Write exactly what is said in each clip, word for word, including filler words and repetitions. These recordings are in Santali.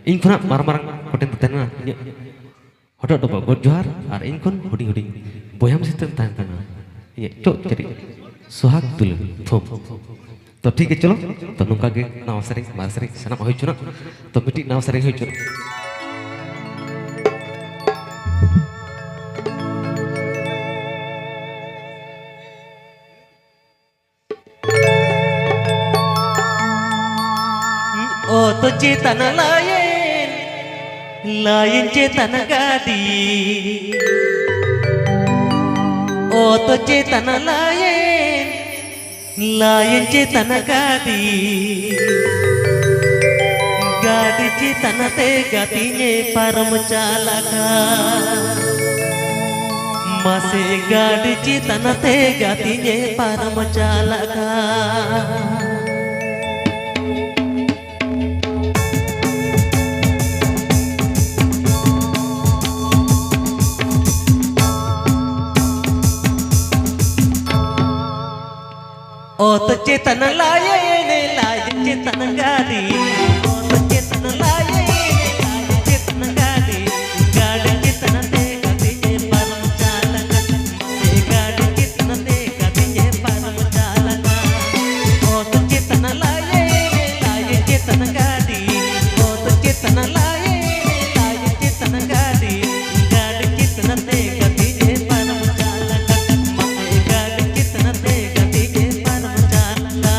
ᱤᱧ ᱠᱷᱚᱱᱟᱜ ᱢᱟᱨᱟᱝ ᱢᱟᱨᱟᱝ ᱠᱚᱴᱷᱮᱱ ᱫᱚ ᱛᱟᱦᱮᱱᱟ ᱤᱧᱟᱹᱜ ᱦᱚᱴᱚᱜ ᱰᱚᱵᱚᱜ ᱜᱚᱰ ᱡᱚᱦᱟᱨ, ᱟᱨ ᱤᱧ ᱠᱷᱚᱱ ᱦᱩᱰᱤᱧ ᱦᱩᱰᱤᱧ ᱵᱚᱭᱦᱟ ᱢᱤᱥᱤ ᱴᱷᱮᱱ ᱛᱟᱦᱮᱱ ᱠᱟᱱᱟ ᱤᱧᱟᱹᱜ ᱪᱚᱜ ᱪᱮᱨᱮᱡ ᱥᱚᱦᱟᱜᱽ ᱫᱩᱞᱟᱹᱲ ᱛᱷᱩᱢ᱾ ᱛᱚ ᱴᱷᱤᱠ ᱜᱮ, ᱪᱚᱞᱚ᱾ ᱛᱚ ᱱᱚᱝᱠᱟ ᱜᱮ ᱱᱟᱣᱟ ᱥᱮᱨᱮᱧ, ᱢᱟᱨᱮ ᱥᱮᱨᱮᱧ ᱥᱟᱱᱟᱢᱟᱜ ᱦᱩᱭ ᱦᱚᱪᱚᱱᱟ᱾ ᱛᱚ ᱢᱤᱫᱴᱤᱡ ᱱᱟᱣᱟ ᱥᱮᱨᱮᱧ ᱦᱩᱭ ᱦᱚᱪᱚᱱᱟ᱾ ᱚᱛ ᱪᱮᱛᱟᱱ ᱞᱟᱭᱮᱱ, ᱞᱟᱭᱮᱱ ᱪᱮᱛᱟᱱ ᱜᱟᱹᱰᱤ᱾ ᱚᱛ ᱪᱮᱛᱟᱱ ᱞᱟᱭᱮᱱ, ᱞᱟᱭᱮᱱ ᱪᱮᱛᱟᱱ ᱜᱟᱹᱰᱤ᱾ ᱜᱟᱹᱰᱤ ᱪᱮᱛᱟᱱ ᱛᱮ ᱜᱟᱛᱮᱧ ᱮ ᱯᱟᱨᱚᱢ ᱪᱟᱞᱟᱜᱼᱟ᱾ ᱢᱟᱥᱮ ᱜᱟᱹᱰᱤ ᱪᱮᱛᱟᱱ ᱛᱮ ᱜᱟᱛᱮᱧ ᱮ ᱯᱟᱨᱚᱢ ᱪᱟᱞᱟᱜᱼᱟ᱾ ᱚᱛ ᱪᱮᱛᱟᱱ ᱞᱟᱭᱮᱱ, ᱞᱟᱭᱮᱱ ᱪᱮᱛᱟᱱ ᱜᱟᱹᱰᱤ᱾ ᱚᱛ ᱪᱮᱛᱟᱱ ᱞᱟᱭᱮᱱ, ᱞᱟᱭᱮᱱ ᱪᱮᱛᱟᱱ ᱜᱟᱹᱰᱤ᱾ ᱜᱟᱹᱰᱤ ᱪᱮᱛᱟᱱ ᱛᱮ ᱜᱟᱛᱮᱧ ᱮ ᱯᱟᱨᱚᱢ ᱪᱟᱞᱟᱜᱼᱟ᱾ ᱜᱟᱹᱰᱤ ᱪᱮᱛᱟᱱ ᱛᱮ ᱜᱟᱛᱮᱧ ᱮ ᱯᱟᱨᱚᱢ ᱪᱟᱞᱟᱜᱼᱟ᱾ ᱚᱛ ᱪᱮᱛᱟᱱ ᱞᱟᱭᱮᱱ, ᱞᱟᱭᱮᱱ ᱪᱮᱛᱟᱱ ᱜᱟᱹᱰᱤ᱾ ᱚᱛ ᱪᱮᱛᱟᱱ ᱞᱟᱭᱮᱱ, ᱞᱟᱭᱮᱱ ᱪᱮᱛᱟᱱ ᱜᱟᱹᱰᱤ᱾ ᱜᱟᱹᱰᱤ ᱪᱮᱛᱟᱱ ᱛᱮ ᱜᱟᱛᱮᱧ ᱮ ᱯᱟᱨᱚᱢ ᱪᱟᱞᱟᱜᱼᱟ᱾ ᱢᱟᱥᱮ ᱜᱟᱹᱰᱤ ᱪᱮᱛᱟᱱ ᱛᱮ ᱜᱟᱛᱮᱧ ᱮ ᱯᱟᱨᱚᱢ ᱪᱟᱞᱟᱜᱼᱟ᱾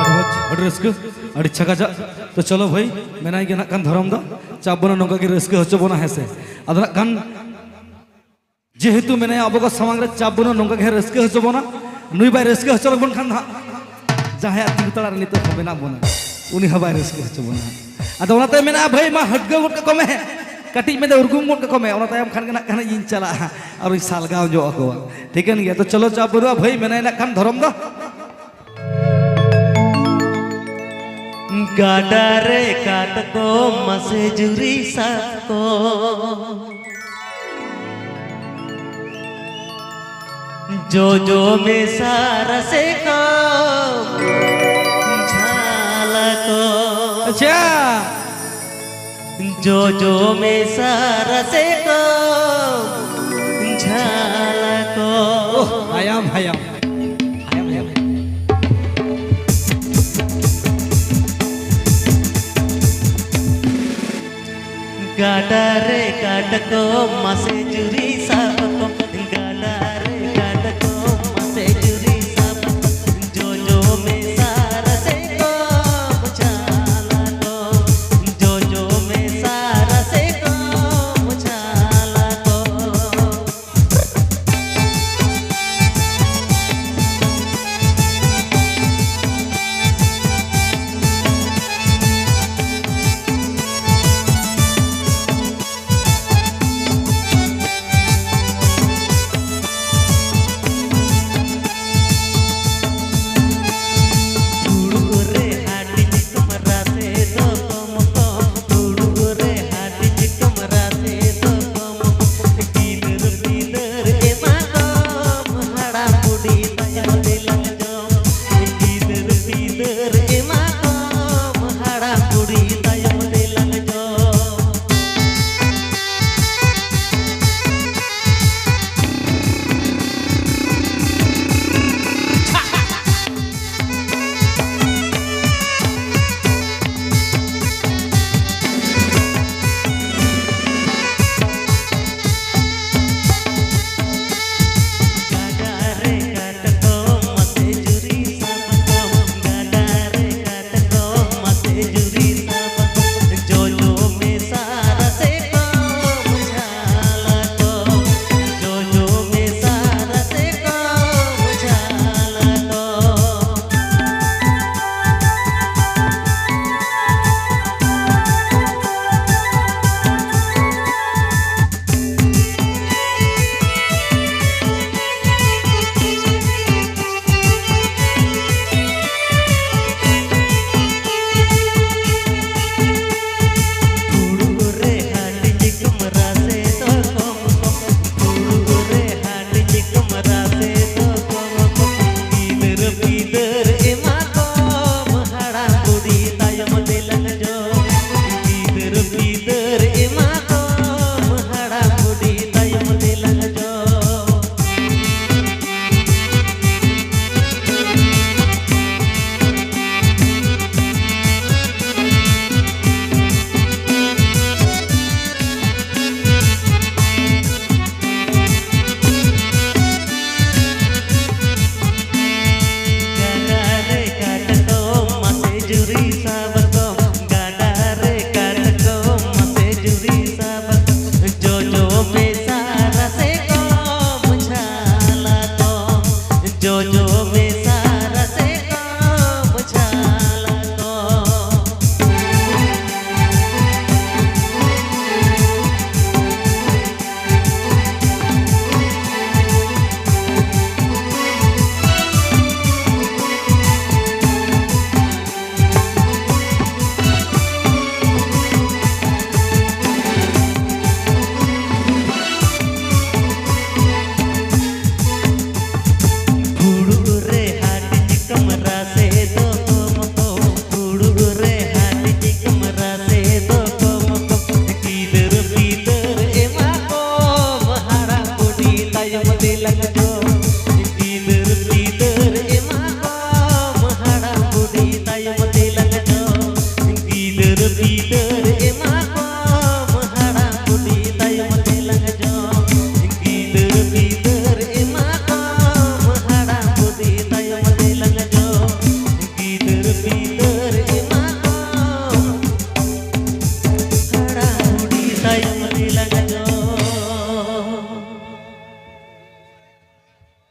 ᱟᱹᱰᱤ ᱢᱚᱡᱽ, ᱟᱹᱰᱤ ᱨᱟᱹᱥᱠᱟᱹ, ᱟᱹᱰᱤ ᱪᱷᱟᱠᱟᱪᱟᱠ᱾ ᱛᱚ ᱪᱚᱞᱚ ᱵᱷᱟᱹᱭ, ᱢᱮᱱᱟᱭ ᱜᱮ ᱱᱟᱜ ᱠᱷᱟᱱ ᱫᱷᱚᱨᱚᱢ ᱫᱚ ᱪᱟᱯ ᱵᱚᱱᱟ, ᱱᱚᱝᱠᱟ ᱜᱮ ᱨᱟᱹᱥᱠᱟᱹ ᱦᱚᱪᱚ ᱵᱚᱱᱟ, ᱦᱮᱸ ᱥᱮ? ᱟᱫᱚ ᱱᱟᱜ ᱠᱷᱟᱱ ᱡᱮᱦᱮᱛᱩ ᱢᱮᱱᱟᱭᱟ ᱟᱵᱚ ᱠᱚ ᱥᱟᱢᱟᱝ ᱨᱮ, ᱪᱟᱯ ᱵᱚᱱᱟ, ᱱᱚᱝᱠᱟ ᱜᱮ ᱨᱟᱹᱥᱠᱟᱹ ᱦᱚᱪᱚ ᱵᱚᱱᱟ᱾ ᱱᱩᱭ ᱵᱟᱭ ᱨᱟᱹᱥᱠᱟᱹ ᱦᱚᱪᱚ ᱞᱮᱵᱚᱱ ᱠᱷᱟᱱ ᱫᱚ ᱦᱟᱸᱜ ᱡᱟᱦᱟᱸᱭᱟᱜ ᱛᱤᱸᱜᱩ ᱛᱟᱲᱟ ᱨᱮ ᱱᱤᱛᱚᱜ ᱦᱚᱸ ᱢᱮᱱᱟᱜ ᱵᱚᱱᱟ, ᱩᱱᱤ ᱦᱚᱸ ᱵᱟᱭ ᱨᱟᱹᱥᱠᱟᱹ ᱦᱚᱪᱚ ᱵᱚᱱᱟ ᱦᱟᱸᱜ᱾ ᱟᱫᱚ ᱚᱱᱟᱛᱮ ᱢᱮᱱᱟ, ᱵᱷᱟᱹᱭ ᱢᱟ ᱦᱟᱹᱴᱜᱟᱹ ᱜᱚᱫ ᱠᱟᱠᱚ ᱢᱮ, ᱠᱟᱹᱴᱤᱡ ᱢᱮᱱᱫᱚ ᱩᱨᱜᱩᱢ ᱜᱚᱫ ᱠᱟᱠᱚ ᱢᱮ, ᱚᱱᱟ ᱛᱟᱭᱚᱢ ᱠᱷᱟᱱ ᱜᱮ ᱱᱟᱜ ᱠᱷᱟᱱ ᱤᱧ ᱪᱟᱞᱟᱜᱼᱟ ᱟᱨ ᱤᱧ ᱥᱟᱞᱜᱟᱣ ᱧᱚᱜ ᱟᱠᱚᱣᱟ᱾ ᱴᱷᱤᱠᱟᱹᱱ ᱜᱮᱭᱟ, ᱛᱚ ᱪᱚᱞᱚ ᱪᱟᱯ ᱵᱟᱹᱱᱩᱜᱼᱟ ᱵᱷᱟᱹᱭ, ᱢᱮᱱᱟᱭ ᱱᱟᱜ ᱠᱷᱟᱱ ᱫᱷᱚᱨᱚᱢ ᱫᱚ᱾ ᱜᱟᱰᱟ ᱨᱮ ᱠᱟᱴᱠᱚᱢ ᱢᱟᱥᱮ ᱡᱩᱨᱤ ᱥᱟᱵ ᱠᱚ, ᱡᱚᱡᱚ ᱢᱮᱥᱟ ᱨᱟᱥᱮ ᱠᱚ, ᱡᱷᱟᱞ ᱠᱚ᱾ ᱟᱪᱪᱷᱟ᱾ ᱡᱚᱡᱚ ᱢᱮᱥᱟ ᱨᱟᱥᱮ ᱠᱚ, ᱡᱷᱟᱞ ᱠᱚ᱾ ᱳᱦ, ᱦᱟᱭᱟᱢ, ᱦᱟᱭᱟᱢ᱾ ᱦᱟᱭᱟᱢ, ᱦᱟᱭᱟᱢ᱾ ᱜᱟᱰᱟ ᱨᱮ ᱠᱟᱴᱠᱚᱢ ᱢᱟᱥᱮ ᱡᱩᱨᱤ ᱥᱟᱵ ᱠᱚ, ᱜᱟᱰᱟ ᱨᱮ ᱠᱟᱴᱠᱚᱢ ᱢᱟᱥᱮ ᱡᱩᱨᱤ ᱥᱟᱵ ᱠᱚ, ᱡᱚᱡᱚ ᱢᱮᱥᱟ ᱨᱟᱥᱮ ᱠᱚ, ᱡᱷᱟᱞ ᱠᱚ, ᱡᱚᱡᱚ ᱢᱮᱥᱟ ᱨᱟᱥᱮ ᱠᱚ, ᱡᱷᱟᱞ ᱠᱚ᱾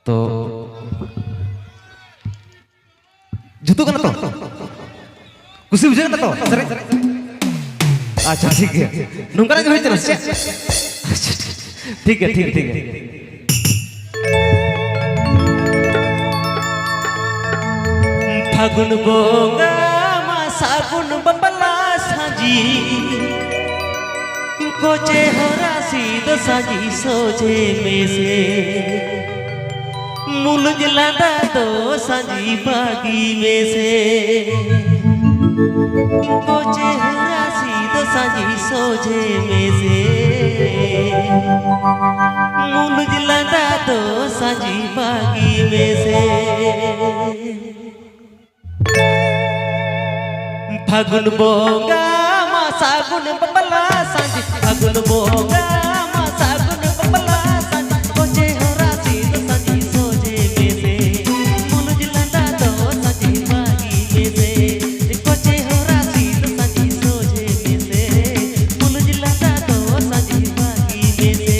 ᱛᱚ, ᱡᱩᱛᱩᱜ ᱠᱟᱱᱟ ᱛᱚ? ᱠᱩᱥᱤ ᱵᱩᱡᱷᱟᱹᱜ ᱠᱟᱱᱟ ᱛᱚ ᱥᱮᱨᱮᱧ? ᱟᱪᱪᱷᱟ, ᱴᱷᱤᱠ ᱜᱮᱭᱟ᱾ ᱱᱚᱝᱠᱟᱱᱟᱜ ᱜᱮ ᱦᱩᱭ ᱠᱟᱱᱟ ᱥᱮ ᱪᱮᱫ? ᱟᱪᱪᱷᱟ, ᱴᱷᱤᱠ, ᱴᱷᱤᱠ ᱜᱮᱭᱟ, ᱴᱷᱤᱠ ᱜᱮᱭᱟ, ᱴᱷᱤᱠ ᱜᱮᱭᱟ᱾ ᱯᱷᱟᱹᱜᱩᱱ ᱵᱚᱸᱜᱟ ᱢᱟ ᱥᱟᱹᱜᱩᱱ ᱵᱟᱯᱞᱟ ᱥᱟᱹᱡᱤ, ᱠᱚᱪᱮ ᱦᱚᱨᱟ ᱥᱤᱫ ᱥᱟᱹᱡᱤ ᱥᱚᱡᱷᱮ ᱢᱮᱥᱮ᱾ ᱢᱩᱞᱩᱡ ᱞᱟᱸᱫᱟ ᱫᱚ ᱥᱟᱹᱡᱤ ᱵᱟᱹᱜᱤ ᱢᱮᱥᱮ᱾ ᱠᱚᱪᱮ ᱦᱚᱨᱟ ᱥᱤᱫ ᱥᱟᱹᱡᱤ ᱥᱚᱡᱷᱮ ᱢᱮᱥᱮ᱾ ᱢᱩᱞᱩᱡ ᱞᱟᱸᱫᱟ ᱫᱚ ᱥᱟᱹᱡᱤ ᱵᱟᱹᱜᱤ ᱢᱮᱥᱮ᱾ ᱯᱷᱟᱹᱜᱩᱱ ᱵᱚᱸᱜᱟ ᱢᱟ ᱥᱟᱹᱜᱩᱱ ᱵᱟᱯᱞᱟ ᱥᱟᱹᱡᱤ, ᱯᱷᱟᱹᱜᱩᱱ ᱵᱚᱸᱜᱟ ᱢᱟ ᱥᱟᱹᱜᱩᱱ ᱵᱟᱯᱞᱟ ᱥᱟᱹᱡᱤ, ᱠᱚᱪᱮ ᱦᱚᱨᱟ ᱥᱤᱫ ᱥᱟᱹᱡᱤ ᱥᱚᱡᱷᱮ ᱢᱮᱥᱮ᱾ ᱢᱩᱞᱩᱡ ᱞᱟᱸᱫᱟ ᱫᱚ ᱥᱟᱹᱡᱤ ᱵᱟᱹᱜᱤ ᱢᱮᱥᱮ, ᱠᱚᱪᱮ ᱦᱚᱨᱟ ᱥᱤᱫ ᱥᱟᱹᱡᱤ ᱥᱚᱡᱷᱮ ᱢᱮᱥᱮ᱾ ᱢᱩᱞᱩᱡ ᱞᱟᱸᱫᱟ ᱫᱚ ᱥᱟᱹᱡᱤ ᱵᱟᱹᱜᱤ ᱢᱮᱥᱮ᱾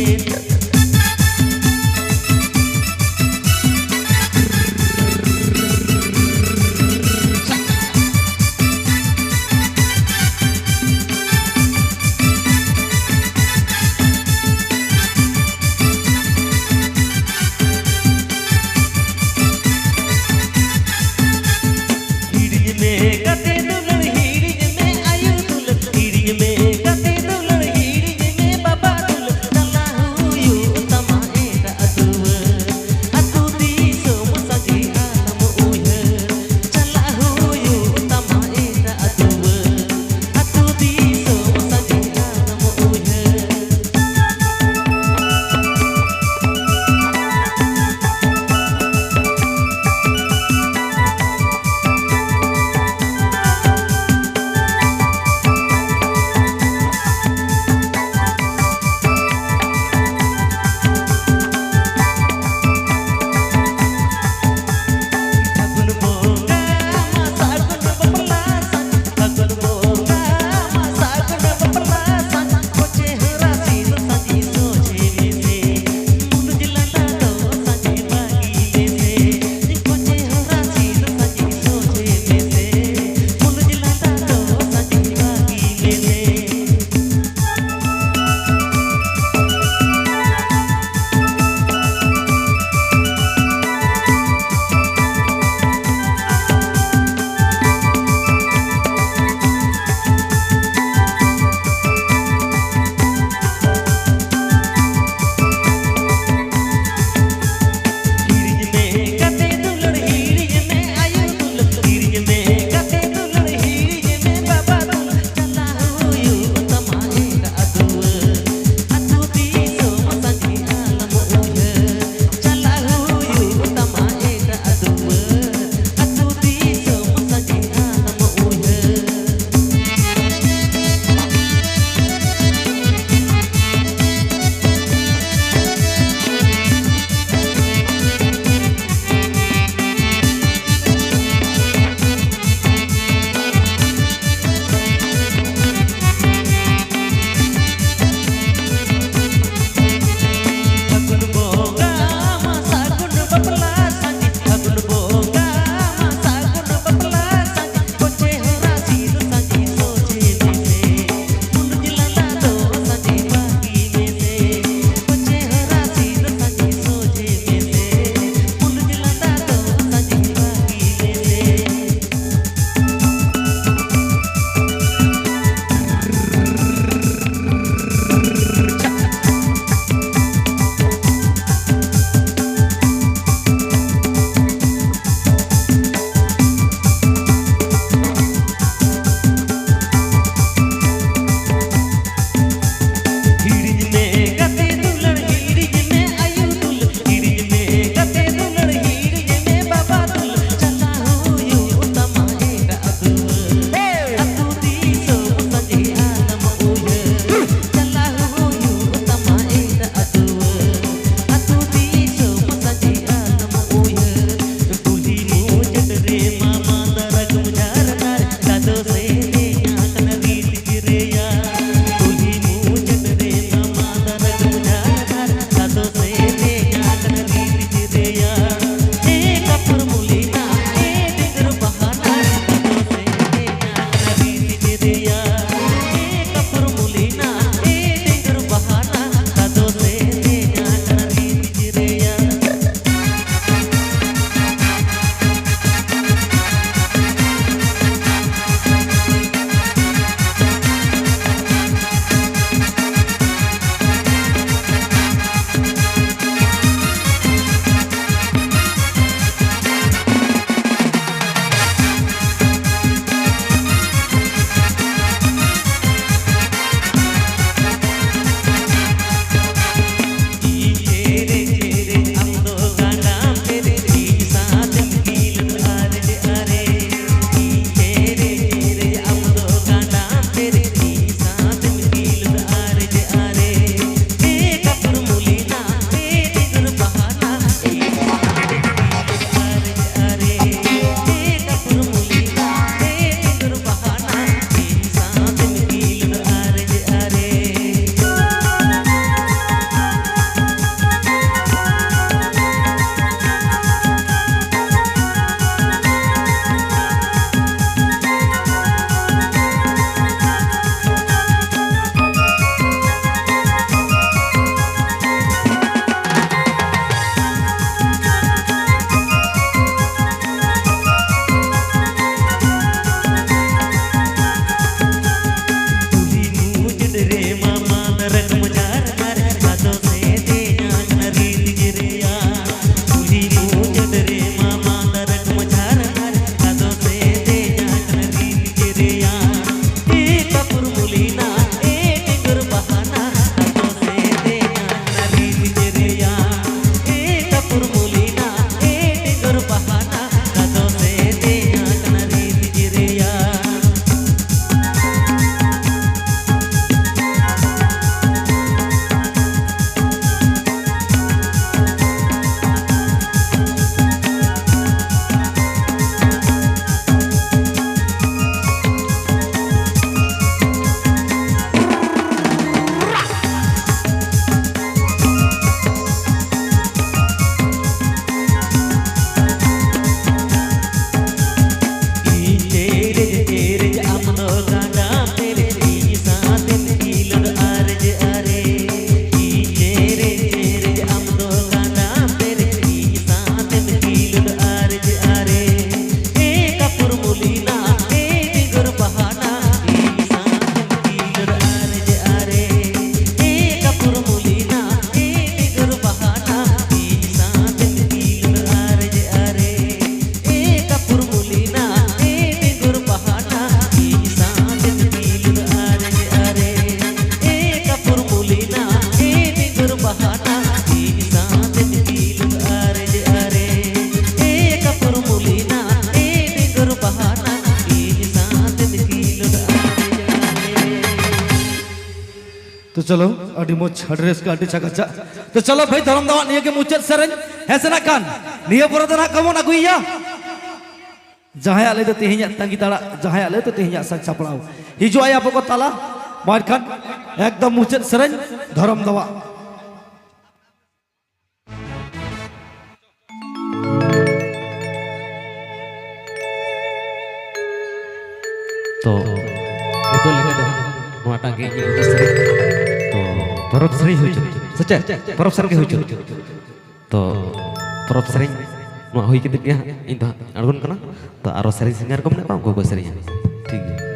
ᱪᱚᱞᱚ, ᱟᱹᱰᱤ ᱢᱚᱡᱽ, ᱟᱹᱰᱤ ᱨᱟᱹᱥᱠᱟᱹ, ᱟᱹᱰᱤ ᱪᱟᱠᱟᱪᱟᱠ᱾ ᱛᱚ ᱪᱚᱞᱚ ᱵᱷᱟᱹᱭ, ᱫᱷᱚᱨᱚᱢ ᱫᱟᱣᱟᱜ ᱱᱤᱭᱟᱹ ᱜᱮ ᱢᱩᱪᱟᱹᱫ ᱥᱮᱨᱮᱧ᱾ ᱦᱮᱸ ᱥᱮ ᱱᱟᱜ ᱠᱷᱟᱱ ᱱᱤᱭᱟᱹ ᱯᱚᱨᱮ ᱫᱚ ᱱᱟᱜ ᱠᱚ ᱵᱚᱱ ᱟᱹᱜᱩᱭᱮᱭᱟ ᱡᱟᱦᱟᱸᱭᱟᱜ ᱞᱟᱹᱭ ᱛᱮ ᱛᱮᱦᱮᱧᱟᱜ ᱛᱟᱺᱜᱤ ᱛᱟᱲᱟᱜ, ᱡᱟᱦᱟᱸᱭᱟᱜ ᱞᱟᱹᱭ ᱛᱮ ᱛᱮᱦᱮᱧᱟᱜ ᱥᱟᱡᱽ ᱥᱟᱯᱲᱟᱣ᱾ ᱦᱤᱡᱩᱜ ᱟᱭ ᱟᱵᱚ ᱠᱚ ᱛᱟᱞᱟ᱾ ᱢᱟ ᱮᱱᱠᱷᱟᱱ ᱮᱠᱫᱚᱢ ᱢᱩᱪᱟᱹᱫ ᱥᱮᱨᱮᱧ, ᱫᱷᱚᱨᱚᱢ ᱫᱟᱣᱟᱜ᱾ ᱛᱚ, ᱱᱤᱛᱚᱜ ᱞᱮᱠᱟ ᱫᱚ ᱱᱚᱣᱟᱴᱟᱜ ᱜᱮ ᱤᱧᱟᱹᱜ ᱦᱩᱫᱤᱥ ᱨᱮ᱾ ᱛᱚ, ᱯᱚᱨᱚᱵᱽ ᱥᱮᱨᱮᱧ ᱦᱩᱭ ᱦᱚᱪᱚ᱾ ᱥᱮ ᱪᱮᱫ? ᱯᱚᱨᱚᱵᱽ ᱥᱮᱨᱮᱧ ᱜᱮ ᱦᱩᱭ ᱦᱚᱪᱚ᱾ ᱛᱚ, ᱯᱚᱨᱚᱵᱽ ᱥᱮᱨᱮᱧ ᱱᱚᱣᱟ ᱦᱩᱭ ᱠᱟᱛᱮ ᱜᱮ ᱦᱟᱸᱜ ᱤᱧ ᱫᱚ ᱦᱟᱸᱜ ᱟᱬᱜᱚᱱ ᱠᱟᱱᱟ᱾ ᱛᱚ, ᱟᱨᱚ ᱥᱮᱨᱮᱧ ᱥᱤᱝᱜᱟᱨ ᱠᱚ ᱢᱮᱱᱟᱜ ᱠᱚᱣᱟ, ᱩᱱᱠᱩ ᱠᱚ ᱥᱮᱨᱮᱧᱟ᱾ ᱴᱷᱤᱠ ᱜᱮᱭᱟ᱾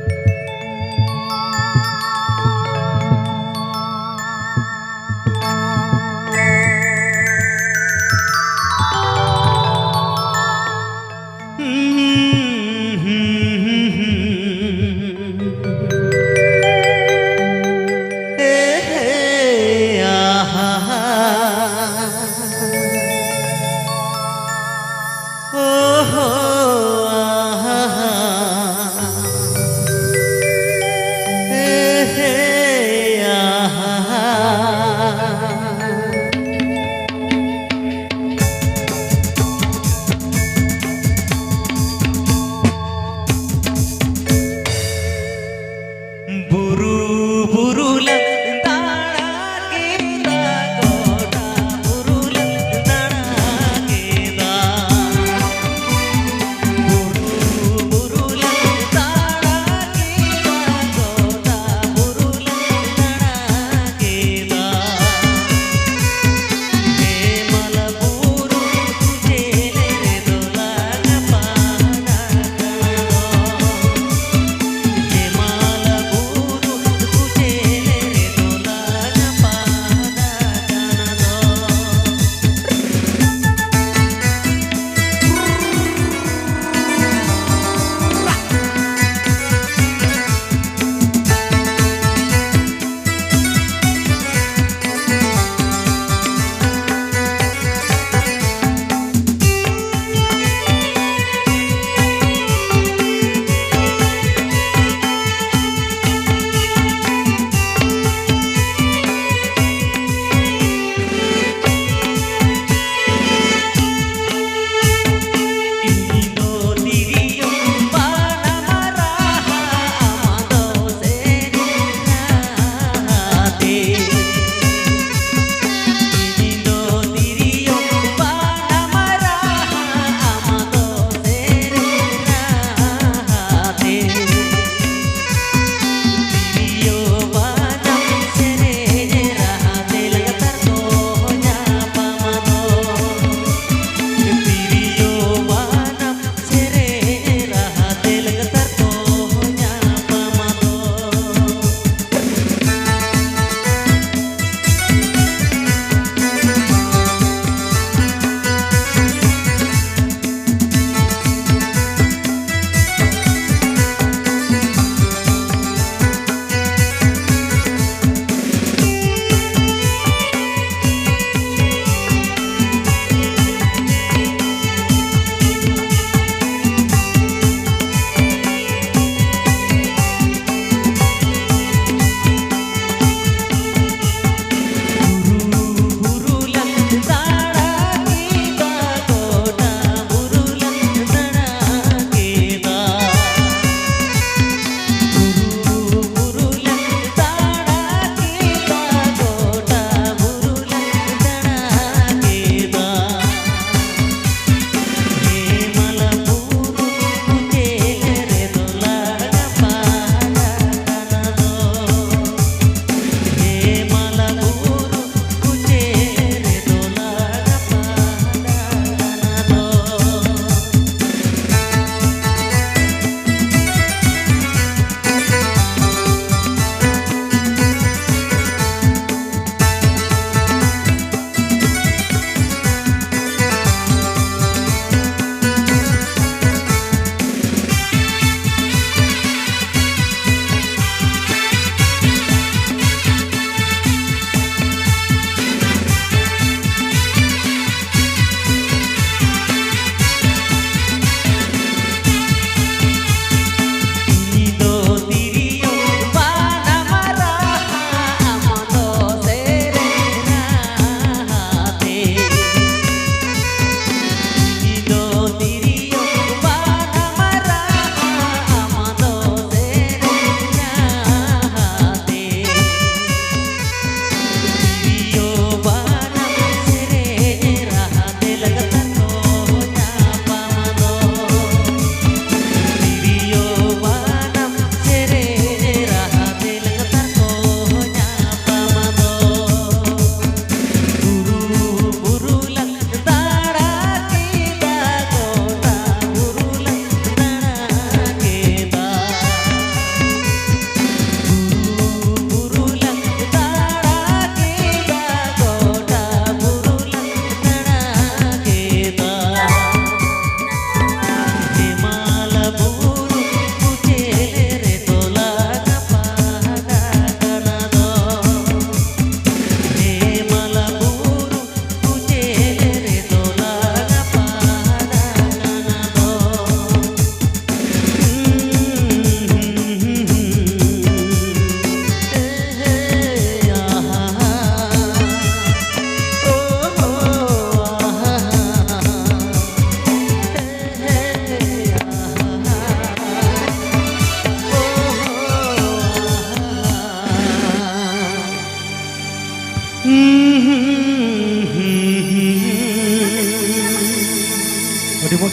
ᱟᱹᱰᱤ ᱢᱚᱡᱽ,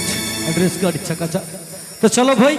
ᱟᱹᱰᱤ ᱨᱟᱹᱥᱠᱟᱹ, ᱟᱹᱰᱤ ᱪᱟᱠᱟᱪᱟᱠ᱾ ᱛᱚ ᱪᱚᱞᱚ ᱵᱷᱟᱹᱭ,